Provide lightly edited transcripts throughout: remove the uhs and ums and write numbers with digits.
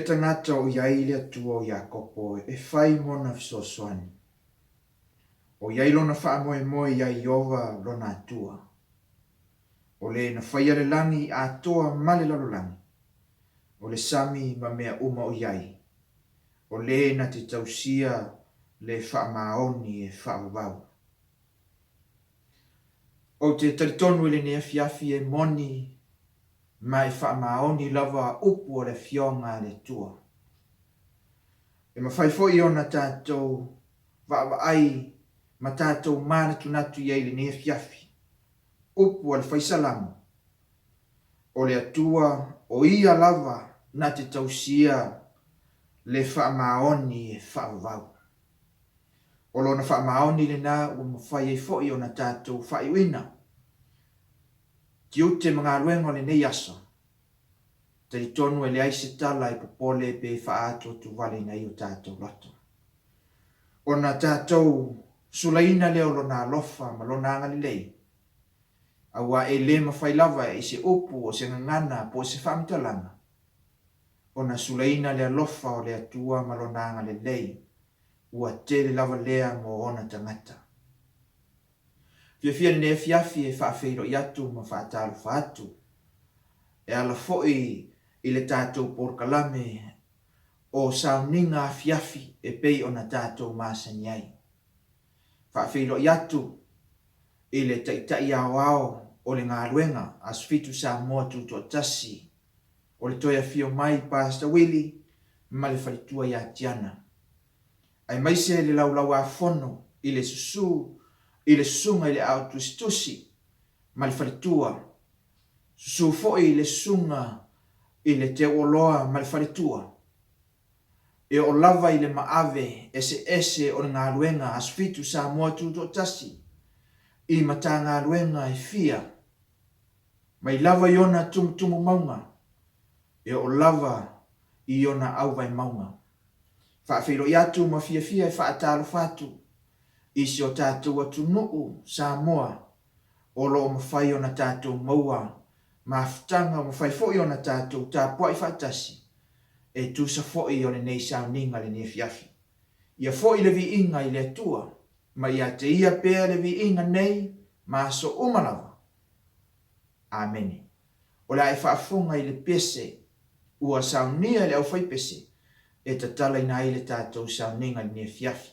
le tagata o i ai le Atua o Iakopo e fai mona fesoasoani. O i ai lona faamoemoe iā Ieova lona Atua. O le na faia le lagi atoa ma le lalolagi, o le sami ma mea uma o i ai, o le na te tausia le faamaoni e faavavau. Ou te talitonu i lenei afiafi e moni ma e faamaoni lava upu o le Afioga a le Atua. E mafai foi ona tatou vaavaai ma tatou manatunatu i ai i lenei afiafi, upu a le Fai Salamo, O le Atua o Ia lava na te tausia le faamaoni e faavavau. O Lona faamaoni lena ua mafai ai foi ona tatou faaiuina tiute ma galuega o lenei aso. Talitonu e leai se tala e popole pe faaatuatuvaleina ai o tatou loto. Ona tatou sulaina lea o Lona alofa ma Lona agalelei, aua e le mafai lava i se upu o se gagana po o se faamatalaga ona sulaina le alofa o le Atua ma Lona agalelei, ua tele lava lea mo ona tagata. Fiafia lenei afiafi e faafeiloai atu ma faatalofa atu e ala foi i le tatou polokalame o sauniga afiafi e pei ona tatou masani ai. Faafeiloai atu i le Taitai Aoao o le Galuega Aso Fitu Samoa Tutoatasi o le toe afio mai Pastor Willie ma le faletua ia Tiana. Aemaise le laulauafono i le susu i le susuga i le Aao Tusitusi ma le faletua, susu foi i le susuga i le Teuoloa ma le faletua. E oo lava i le maave eseese o le galuega Aso Fitu Samoa Tutoatasi i Matagaluega e fia, mai lava i ona tumutumu mauga, e oo lava i ona auvae mauga. Faafeiloai atu ma fiafia e faatalofa atu i si o tatou atunuu Samoa o lo o mafai ona tatou maua mafutaga o mafai foi ona tatou tapuai faatasi e tusa foi o lenei sauniga lenei afiafi. Ia foi le viiga i le Atua ma ia te Ia pea le viiga nei ma aso uma lava. Amene. O le a e faafofoga i le pese ua saunia e le aufaipese e tatalaina ai le tatou sauniga i lenei afiafi.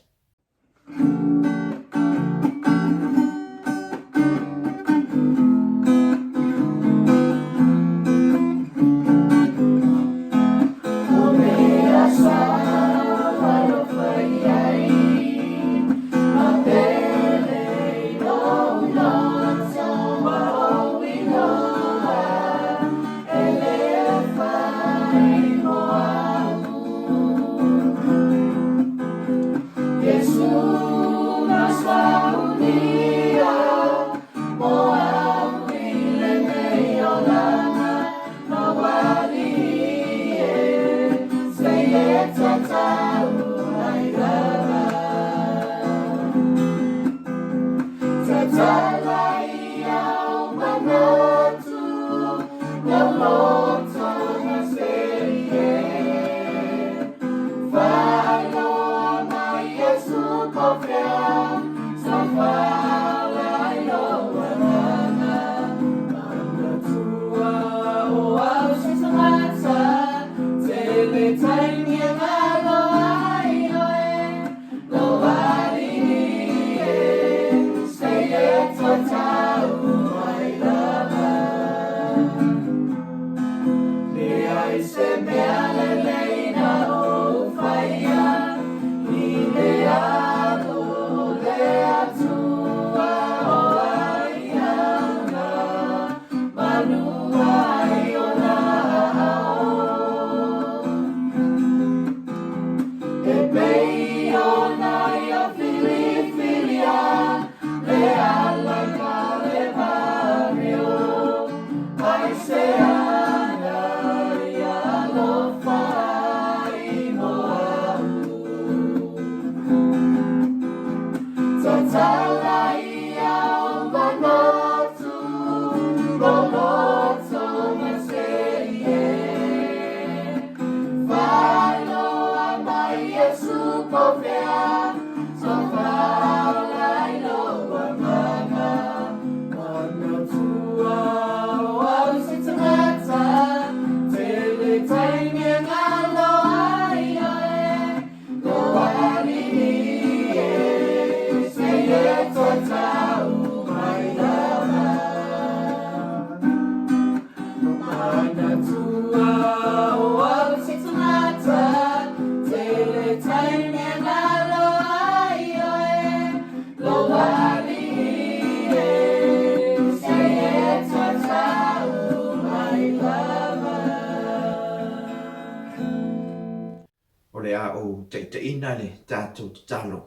taitaiina le tatou tatalo.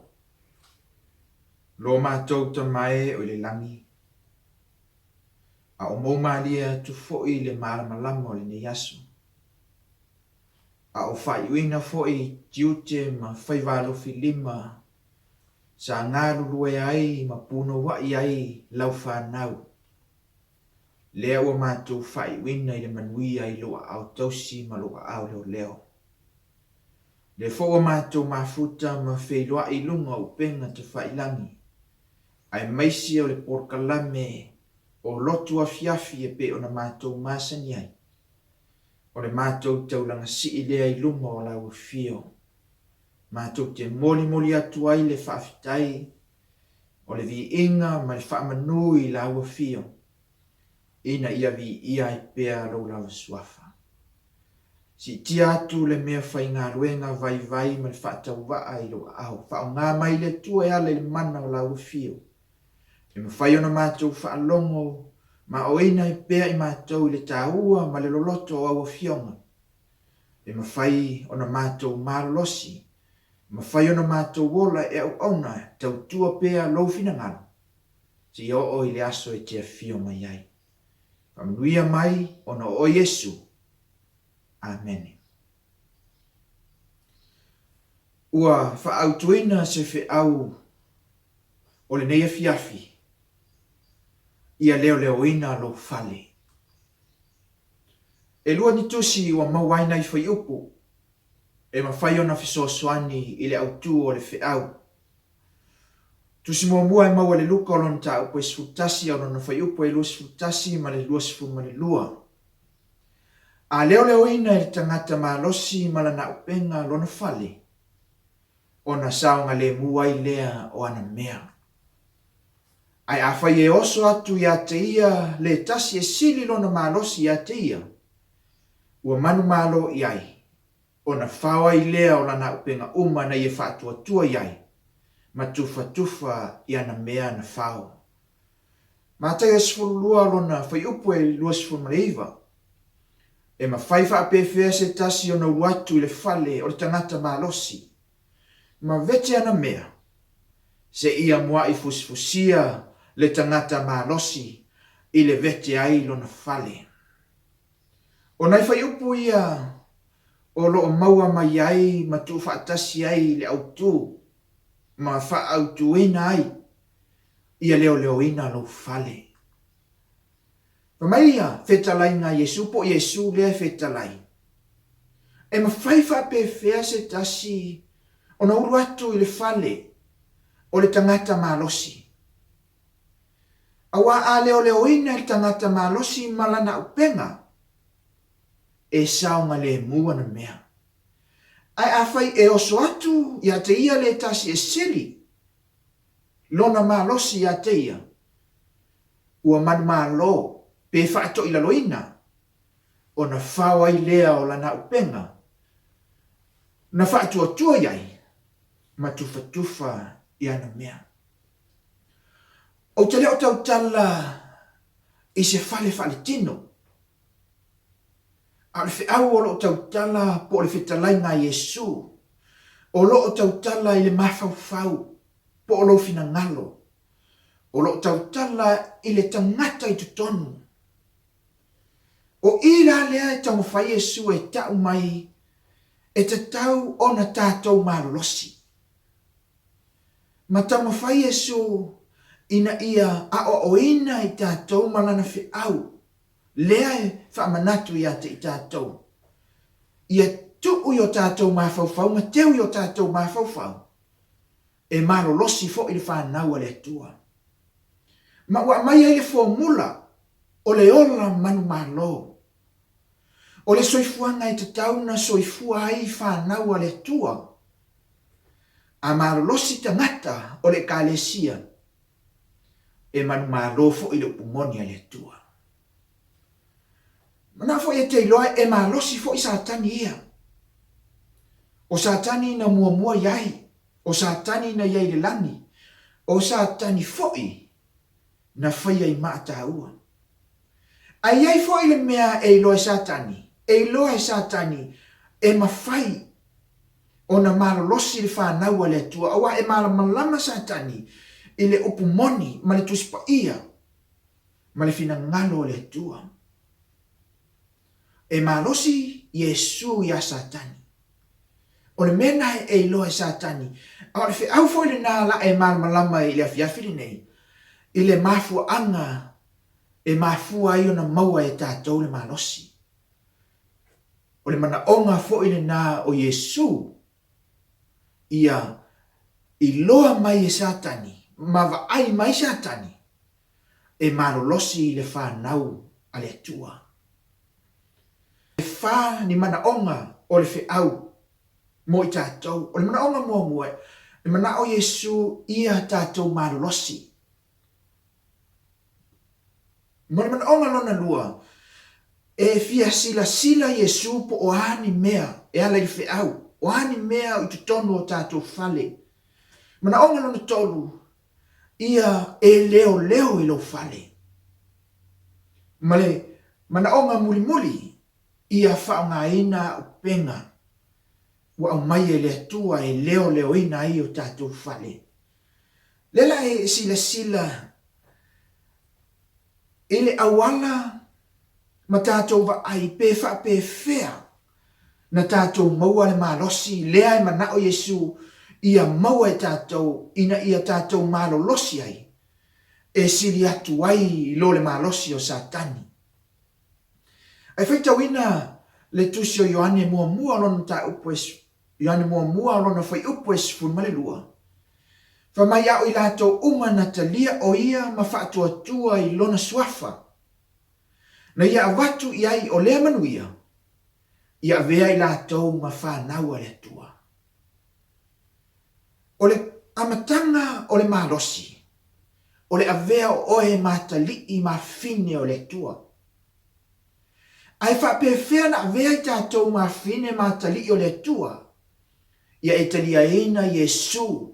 Lo matou Tama e o i le lagi, a o mou malie atu foi le malamalama o lenei aso, a o faaiuina foi tiute ma faiva alofi lima sa galulue ai ma punouai ai lau fanau, lea ua matou faaiuina i le manuia i lou aao tausi ma lou aao leoleo. Lea foi ua matou mafuta ma feiloai i luga o upega tafailagi, aemaise o le polokalame o lotu afiafi e pei ona matou masani ai, o le matou taulaga sii lea i luma o lau afio. Matou te molimoli atu ai le faafetai o le viiga ma le faamanu i lau afio, ina ia viia ai pea lou lava suafa. Siitia atu le mea faigaluega vaivai ma le faatauvaa i lou aao. Faaaoga mai le Atua e ala i le mana o lau afio, e mafai ona matou faalogo ma aoina ai pea i matou i le taua ma le loloto o au afioga, e mafai ona matou malolosi, e mafai ona matou ola e auauna tautua pea lou finagalo, seia oo i le aso e te afio mai ai. Faamanuia mai ona o oe Iesu. Amene. Ua faaautuina se feau o lenei afiafi ia leoleoina lou fale. E lua ni tusi ua maua ai nai fuaiupu e mafai ona fesoasoani i le autu o le feau. Tusi muamua e maua i le Luka o lona mataupu e 11 a o lona fuaiupu e 21 ma le 22. A leoleoina e le tagata malosi ma lana auupega lona fale, ona saogalemu ai lea o ana mea. Ae afai e oso atu ia te ia le tasi e sili lona malosi ia te ia, ua manumalo i ai, ona fao ai lea o lana auupega uma na ia faatuatua i ai, ma tufatufa i ana mea na fao. Mataio 12 lona fuaiupu e 29. E mafai faapefea se tasi ona ulu atu i le fale o le tagata malosi, ma vete ana mea, seia mua'i fusifusia le tagata malosi i le vete ai lona fale. O nai fuaiupu ia o lo o maua mai ai ma tuufaatasi ai le autu ma faaautuina ai ia leoleoina lou fale. Fai mai ia fetalaiga a Iesu po o Iesu lea e fetalai, E mafai faapefea se tasi ona ulu atu i le fale o le tagata malosi? Aua a leoleoina e le tagata malosi ma lana auupega, e saogalemu ana mea. Ae afai e oso atu ia te ia le tasi e sili lona malosi ia te ia, ua manumalo pe faatoilaloina, ona fao ai lea o lana auupega na faatuatua i ai ma tufatufa i ana mea. Ou te le o tautala i se fale faaletino, a o le feau o lo o tautala po o le fetalaiga a Iesu, o lo o tautala i le mafaufau po o lou finagalo, o lo o tautala i le tagata i totonu. O i la lea e taumafai Iesu e tau mai e tatau ona tatou malolosi. Ma taumafai Iesu ina ia aoaoina i tatou ma Lana feau, lea e faamanatu ia te i tatou, ia tuu i o tatou mafaufau ma teu i o tatou mafaufau, e malolosi foi le fanau a le Atua. Ma ua aumai ai le formula o le ola manumalo. O le soifuaga e tatau ona soifua ai fanau a le Atua. A malolosi tagata o le Ekalesia, e manumalo foi le upu moni a le Atua. Manao foi e te iloa e malosi foi Satani ia. O Satani na muamua i ai, o Satani na i ai i le lagi, o Satani foi na faia i maa taua. Ae i ai foi le mea e iloa e Satani, e iloa e Satani e mafai. ona malolosi le fanau a le Atua, aua e malamalama Satani i le upu moni ma le Tusi Paia ma le finagalo o le Atua. E malosi Iesu iā Satani. O le mea na e iloa e Satani, a o le feau foi lena la e malamalama i le afiafi lenei, i le mafuaaga e mafua ai ona maua e tatou le malosi. O le manaoga foi lena o Iesu ia iloa mai e Satani ma vaai mai Satani e malolosi i le fanau a le Atua. E fa ni manaoga o le feau mo i tatou. O le manaoga muamua, e manao Iesu ia tatou malolosi. Mo le manaoga lona lua, e fia silasila Iesu po o a ni mea e ala i le feau, o a ni mea i totonu o tatou fale. Manaoga lona tolu, ia e leoleo i lou fale. Ma le manaoga mulimuli, ia faaaogaina auupega ua aumai e le Atua e leoleoina ai o tatou fale. Lea la e silasila i le auala ma tatou vaai pe faapefea na tatou maua le malosi lea e manao Iesu ia maua e tatou ina ia tatou malolosi ai e sili atu ai i lo le malosi o Satani. Ae faitauina le tusi o Ioane muamua lona mataupu e Ioane muamua lona fuaiupu e 12. Fai mai a o i latou uma na talia o ia ma faatuatua i lona suafa, na ia avatu i ai o lea manuia, ia avea i latou ma fanau a le Atua. O le amataga o le malosi, o le avea o oe ma atalii ma afine o le Atua. Ae faapefea na avea i tatou ma afine ma atalii o le Atua? Ia e taliaina Iesu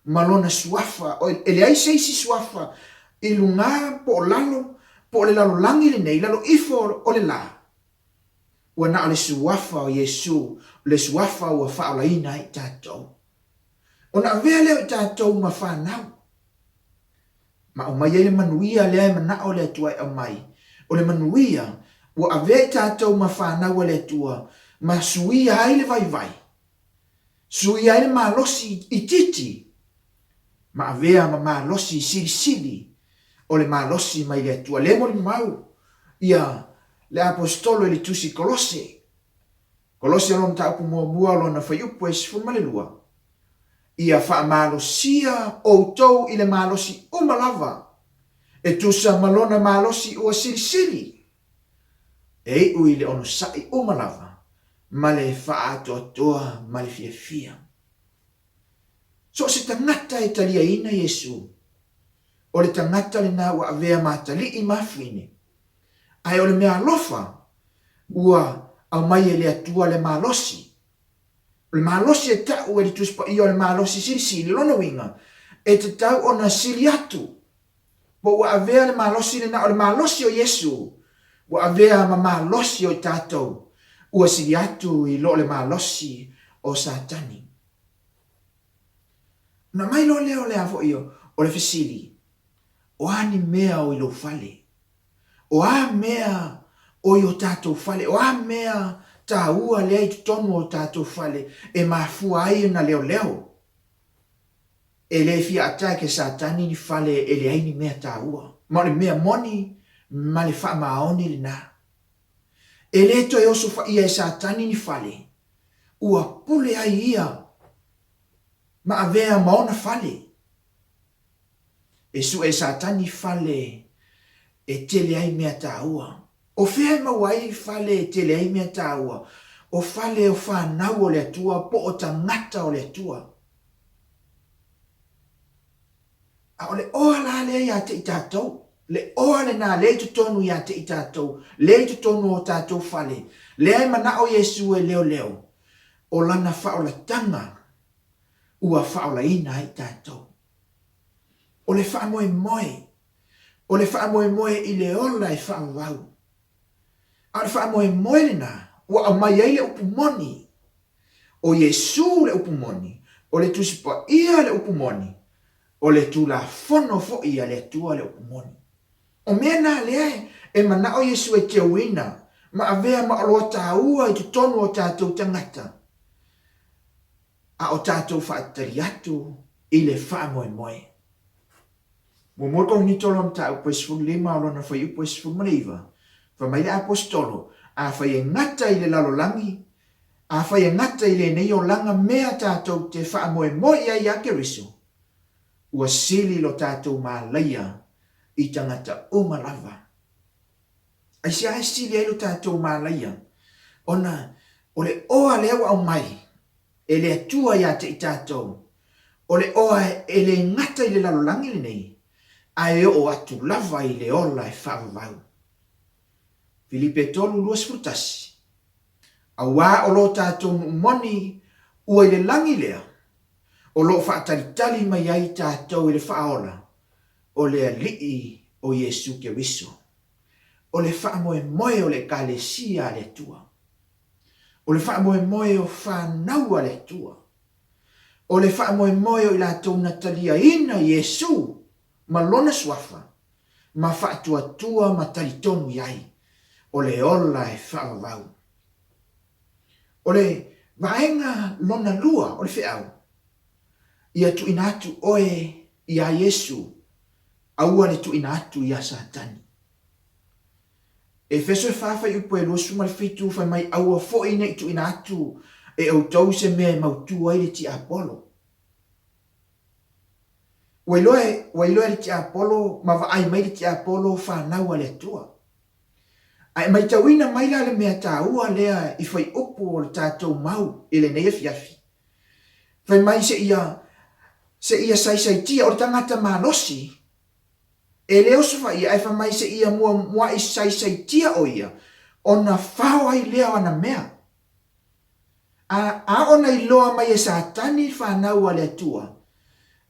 ma Lona suafa, e leai se isi suafa i luga po o lalo po o le lalolagi lenei, lalo ifo o le la, ua na o le suafa o Iesu, le suafa ua faaolaina ai i tatou. Ona avea lea o i tatou ma fanau, ma aumai ai le manuia lea e manao le Atua e aumai. O le manuia ua avea i tatou ma fanau a le Atua ma suia ai le vaivai, suia ai le malosi itiiti, ma avea ma malosi silisili o le malosi mai le Atua. Lea e molimau ia le Aposetolo i le Tusi Kolose, Kolose lona mataupu muamua lona fuaiupu e 12, Ia faamalosia outou i le malosi uma lava, e tusa ma lona malosi ua silisili, e iu i le onosai uma lava ma le faaatoatoa ma le fiafia. So o se tagata e taliaina Iesu, o le tagata lena ua avea ma atalii ma afine, ae o le mea alofa ua aumai e le Atua le malosi. O le malosi e ta'u e le Tusi Paia o le malosi silisili, o lona uiga, e tatau ona sili atu, po ua avea le malosi lena, o le malosi o Iesu, ua avea ma malosi o i tatou, ua sili atu i lo le malosi o Satani. Ona aumai loa lea o le a foi o le fesili, O a ni mea o i lou fale? O a mea o i o tatou fale? O a mea taua lea i totonu o tatou fale e mafua ai ona leoleo? E le fia attack e Satani ni fale e leai ni mea taua. Ma o le mea moni ma le faamaoni lena. E le toe osofaia e Satani ni fale, ua pule ai ia ma avea ma ona fale. E sue e Satani fale e tele ai mea taua. O fea e maua ai fale e tele ai mea taua? O fale o fanau o le Atua po o tagata o le Atua. A o le oa la lea ia te i tatou, le oa lena lea i totonu ia te i tatou, lea i totonu o tatou fale, lea e manao Iesu e leoleo, o lana faaolataga ua faaolaina ai tatou. O le faamoemoe, o le faamoemoe i le ola e faavavau. A o le faamoemoe lena ua aumai ai le upu moni. O Iesū le upu moni, o le Tusi Paia le upu moni, o le Tulafono foi a le Atua le upu moni. O mea na lea e manao Iesū e teuina ma avea ma oloa taua i totonu o tatou tagata, a o tatou faatali atu i le faamoemoe. Muamua le Korinito lona mataupu e 15 o lona fuaiupu e 19, fai mai le Aposetolo, Afai e gata i le lalolagi, afai e gata i lenei olaga mea tatou te faamoemoe i ai iā Keriso, ua sili lo tatou malaia i tagata uma lava. Aisea e sili ai lo tatou malaia? Ona o le oa lea ua aumai e le Atua ia te i tatou, o le oa e le gata i le lalolagi lenei, ae oo atu lava i le ola e faavavau. Filipe 3:21, Auā o lo tatou nuu moni ua i le lagi lea, o lo o faatalitali mai ai tatou i le Faaola, o le Alii o Iesu Keriso. O le faamoemoe o le Ekalesia a le Atua. O le faamoemoe o fanau a le Atua. O le faamoemoe o i latou na taliaina Iesu ma Lona Suafa, ma faatuatua ma talitonu i ai, o le ola e faavavau. O le vaega lona lua o le feau, ia tuuina atu oe iā Iesu, aua le tuuina atu iā Satani. Efeso e fa fuaiupu e 27 fai mai aua foi ne i tuuina atu e outou se mea e mautu ai le tiapolo. Ua iloa e, ua iloa e le tiapolo ma vaai mai le tiapolo fanau a le Atua. A e maitauina mai la le mea taua lea i fuaiupu o le tatou mau i lenei afiafi. Fai mai seia, seia saisaitia o le tagata malosi E le osofaia ae fai mai seia muamua'i saisaitia o ia, ona fao ai lea o ana mea. A, a ona iloa mai e Satani fanau a le Atua,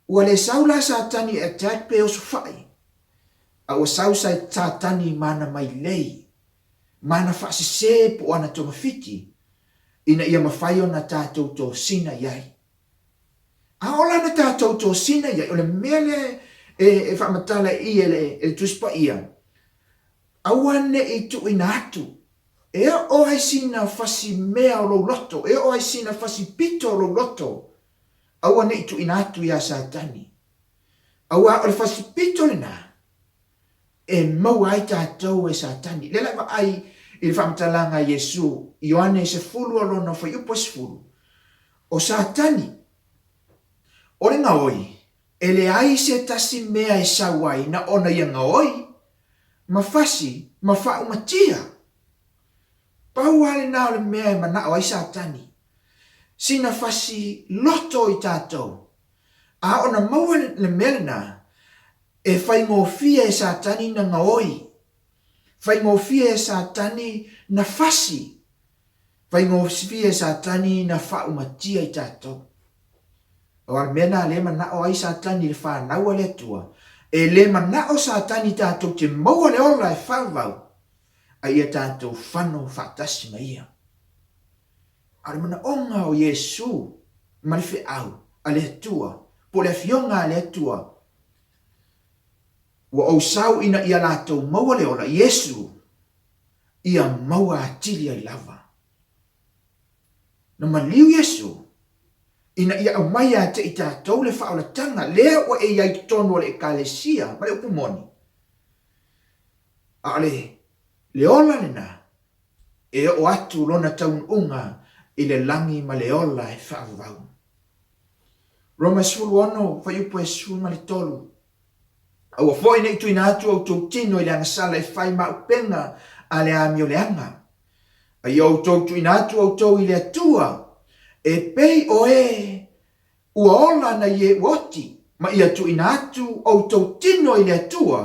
ua le sau la Satani e attack pe osofa'i, a ua sau Satani ma ana mailei, ma ana faasese po o ana togafiti, ina ia mafai ona tatou tosina i ai. A o lana tatou tosina i ai, o le mea lea e faamatala i i e le Tusi Paia, aua ne i tuuina atu, e oo ai sina fasi mea o lou loto, e oo ai sina fasi pito o lou loto, aua ne i tuuina atu iā Satani. Aua o le fasi pito lena, e maua ai tatou e Satani. Lea la e vaai i le faamatalaga a Iesu, Ioane 10 o lona fuaiupu e 10, O Satani, o le gaoi, e leai se tasi mea e sau ai na ona ia gaoi, ma fasi, ma faaumatia. Pau lava lena o le mea e manao ai Satani, sina fasi loto i tatou, a ona maua le mea lena, e faigofie e Satani na gaoi, faigofie e Satani na fasi, Faigofie e Satani na faaumatia i tatou. O a le mea na le manao ai Satani i le fanau a le Atua? E le manao Satani tatou te maua le ola e faavavau, a ia tatou fano faatasi ma ia. A o le manaoga o Iesu ma le feau a le Atua, po o le Afioga a le Atua, ua ou sau ina ia latou maua le ola, Iesu, ia maua atili ai lava. Na maliu Iesu ina ia aumai ia te i tatou le faaolataga lea ua e i ai i totonu o le Ekalesia ma le upu moni, a o le, le ola lena e oo atu lona taunuuga i le lagi ma le ola e faavavau. Roma 16, fuaiupu e 13. Aua foi ne i tuuina atu outou tino i le agasala e fai ma upega a le amioleaga, a ia outou tuuina atu outou i le Atua, e pei o e ua ola nai e ua oti, ma ia tuuina atu outou tino i le Atua,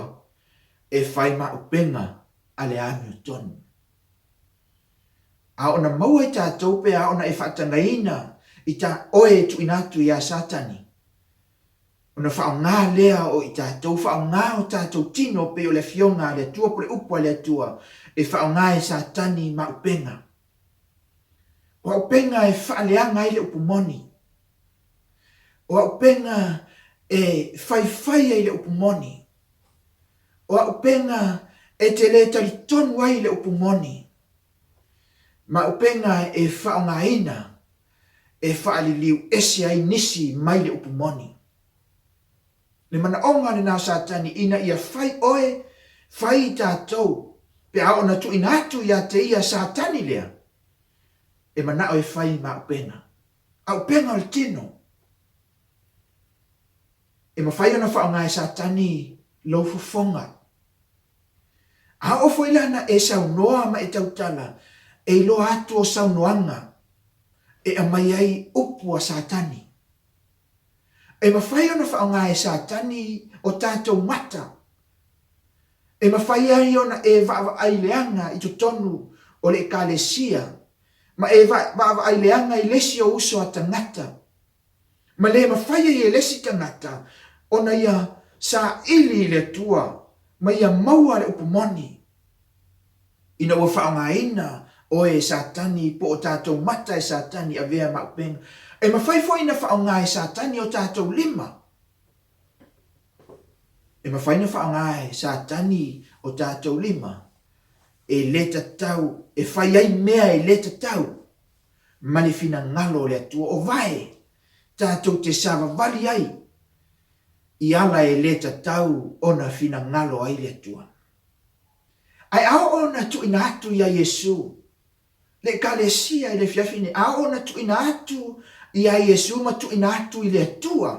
e fai ma upega a le amiotonu. A ona maua e tatou pe a ona e faatagaina i ta oe e tuuina atu iā Satani, Ona faaaoga lea o i tatou, faaaoga o tatou tino pei o le Afioga a le Atua po o le Upu a le Atua e faaaoga e Satani ma upega. O auupega e faaleaga ai le upu moni. O auupega e faifai ai le upu moni. O auupega e te le talitonu ai i le upu moni. Ma auupega e faaaogaina e faaliliu ese ai nisi mai le upu moni. Le manaoga lena o Satani ina ia fai oe, fai i tatou, pe a oo na tuuina atu ia te ia Satani lea, e manao e fai ma auupega. Auupega o le tino. E mafai ona faaaoga e Satani lou fofoga. A oo foi la na e saunoa ma e tautala, e iloa atu o saunoaga e aumai ai upu a Satani. E mafai ona faaaoga e Satani o tatou mata. E mafai ai ona e vaavaai leaga i totonu o le Ekalesia ma e vaavaai leaga i le isi o uso a tagata. Ma le mafai ai e le isi tagata ona ia saili i le Atua ma ia maua le upu moni. Ina ua faaaogaina oe e Satani po o tatou mata e Satani avea ma upega. E mafai foi na faaaoga e Satani o tatou lima. E mafai na faaaoga e Satani o tatou lima e le tatau, e fai ai mea e le tatau ma le finagalo o le Atua. O vae tatou te savavali ai i ala e le tatau ona finagalo ai le Atua. Ae a oo ona tuuina atu iā Iesu, le Ekalesia i le afiafi nei, a oo ona tuuina atu iā Iesu ma tuuina atu i le Atua,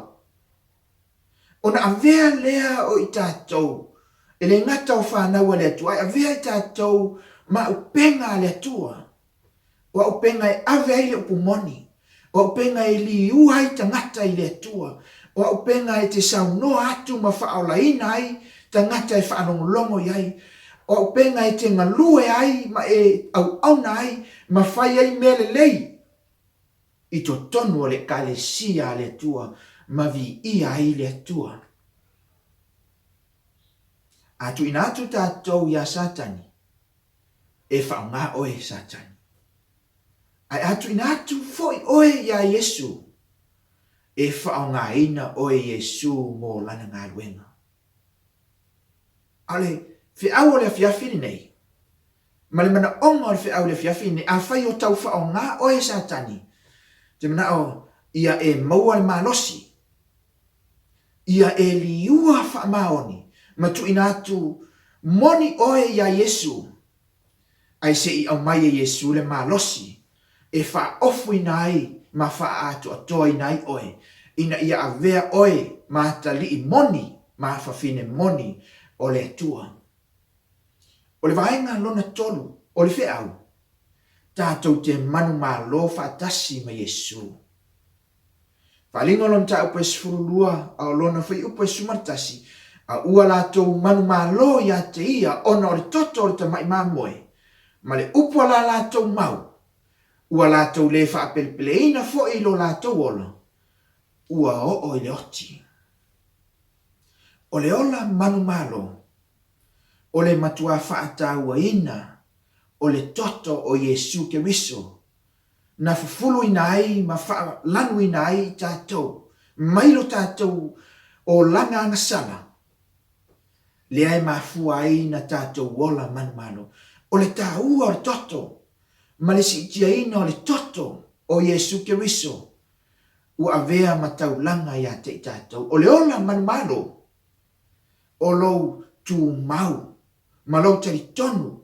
ona avea lea o i tatou, e le gata o fanau a le Atua, ae avea i tatou ma upega a le Atua. O auupega e ave ai le upu moni, o auupega e liua ai tagata i le Atua, o auupega e te saunoa atu ma faaolaina ai tagata e faalogologo i ai, o auupega e te galue ai ma e auauna ai ma fai ai mea lelei i totonu o le Ekalesia a le Atua ma viia ai le Atua. A tuuina atu tatou iā Satani, e faaaoga oe e Satani. Ae a tuuina atu foi oe iā Iesu, e faaaogaina oe e Iesu mo Lana galuega. A o le feau o le afiafi lenei, ma le manaoga o le feau i le afiafi lenei, afai o tau faaaoga oe e Satani, ou te manao ia e maua le malosi, ia e liua faamaoni ma tuuina atu moni oe iā Iesu, ae se i aumai e Iesu le malosi e faaofuina ai ma faaatoatoaina ai oe, ina ia avea oe ma atalii moni ma afafine moni o le Atua. O le vaega lona tolu o le feau, tatou te manumalo faatasi ma Iesu. Faaaliga o lona mataupu e 12, a o lona fuaiupu e 11, A ua latou manumalo ia te ia ona o le toto o le tamai mamoe, ma le upu a la latou mau, ua latou le faapelepeleina foi i lo latou ola, ua oo i le oti. O le ola manumalo, o le matuā faatauaina o le toto o Iesu Keriso, na fufuluina ai ma faalanuina ai i tatou mai lo tatou olaga agasala, lea e mafua ai na tatou ola manumalo. O le taua o le toto ma le siitiaina o le toto o Iesu Keriso ua avea ma taulaga ia te i tatou. O le ola manumalo o lou tumau ma lou talitonu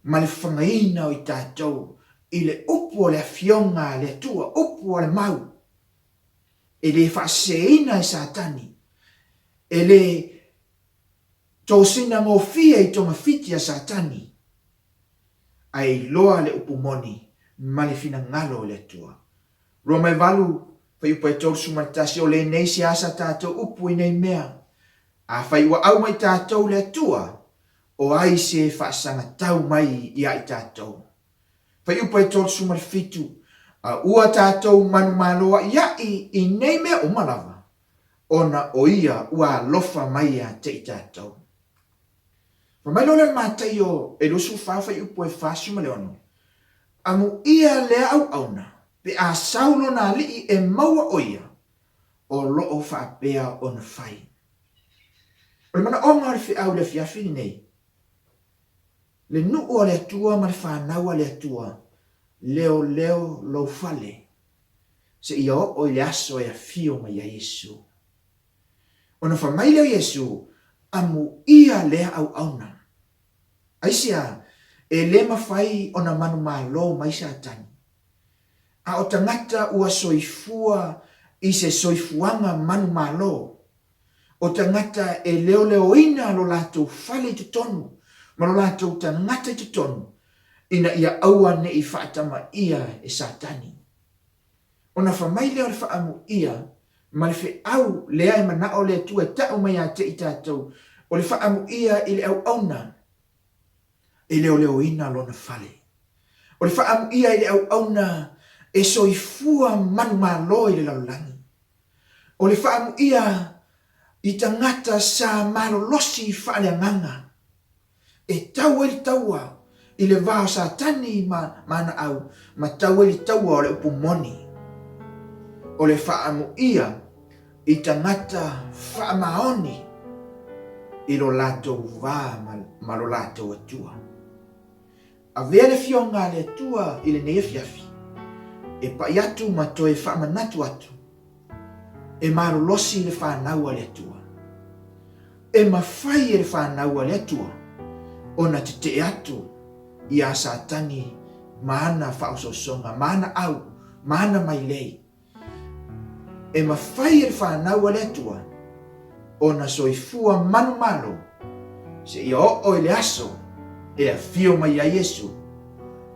ma le fagaina o i tatou i le upu o le Afioga a le Atua, upu a le mau, e le faaseseina e Satani, e le tosina gofie i togafiti a Satani, ae iloa le upu moni ma le finagalo o le Atua. Roma e 8, fuaiupu e 31, O lenei se asa tatou upu i nei mea, Afai ua au mai tatou le Atua, o ai se faasagatau mai ia i tatou? Fuaiupu e 37, A ua tatou manumalo aʻiaʻi i nei mea uma lava, ona o ia ua alofa mai ia te i tatou. Fai mai loa lea o le Mataio e 24 fuaiupu e 46. Amuia lea auauna, pe a sau lona alii e maua ʻo ia, o loo faapea ona fai. O le manaoga o le feau i le afiafi lenei, le nuu a le Atua ma le fanau a le Atua, leoleo lou fale, seia oo i le aso e afio mai ai Iesu. Ona fai mai lea o Iesu, Amuia lea auauna. Aisea, e le mafai ona manumalo mai Satani. A o tagata ua soifua i se soifuaga manumalo, o tagata e leoleoina lo latou fale i totonu ma lo latou tagata i totonu, ina ia aua ne i faatamaia e Satani. Ona fai mai lea o le faaamuia ma le feau lea e manao le Atua e tau mai ia te i tatou, o le faaamuia i le auauna e leoleoina lona fale. O le faaamuia i le auauna e soifua manumalo i le lalolagi. O le faaamuia i tagata sa malolosi faaleagaga. E tau ai le taua i le va o Satani ma ana au, ma tau ai le taua o le upu moni. O le faaamuia i tagata faamaoni i lo latou va ma lo latou Atua. Avea le Afioga a le Atua i lenei afiafi, e pai atu ma toe faamanatu atu, e malolosi le fanau a le Atua. E mafai e le fanau a le Atua ona tetee atu iā Satani ma ana faaosoosoga, ma ana au, ma ana mailei. E mafai e le fanau a le Atua ona soifua manumalo seia oo i le aso e afio mai ai Iesu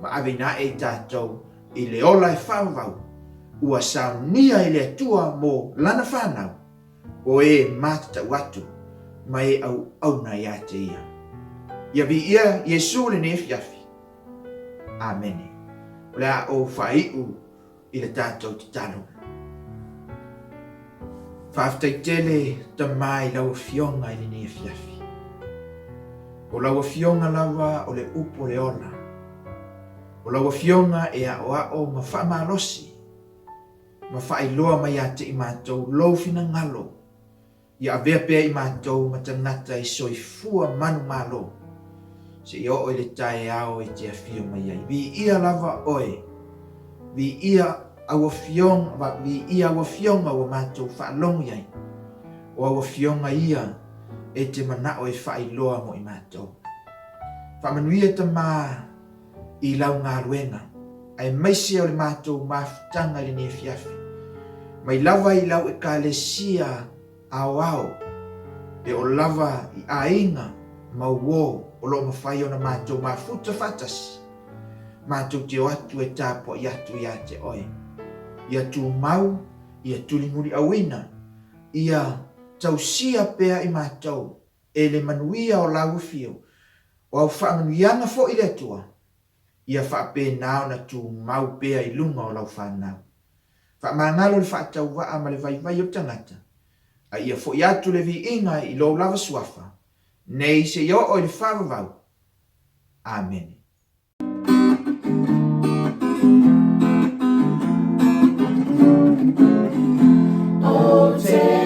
ma aveina ae i tatou i le ola e faavavau ua saunia e le Atua mo Lana fanau o e matatau atu ma e auauna iā te Ia. Ia viia Iesu lenei afiafi. Amene. O le a ou faaiu i le tatou tatalo. Faafetai tele Tama i lau Afioga i lenei afiafi. O lau Afioga lava o le upu o le ola. O lau Afioga e aoao ma faamalosi ma faailoa mai ia te i matou lou finagalo Ia avea pea i matou ma tagata i soifua manumalo, seia oo i le taeao e te afio mai ai. Viia lava Oe, viia au Afioga, viia au Afioga ua matou faalogo i ai, o au Afioga ia e te manao e faailoa mo i matou. Faamanuia Tama i lau galuega, aemaise o le matou mafutaga i lenei afiafi, mai lava i lau Ekalesia aoao, e oo lava i aiga ma uo o lo o mafai ona matou mafuta faatasi, matou te o atu e tapuai atu ia te oe. Ia tumau, ia tulimuliauina, ia tausia pea i matou e le manuia o lau afio, O au faamanuiaga foi le Atua, ia faapena ona tumau pea i luga o lau fanau. Faamagalo le faatauvaa ma le vaivai o le tagata, a ia foi atu le viiga i lou lava suafa, nei seia oo i le faavavau. Amene. Ou te.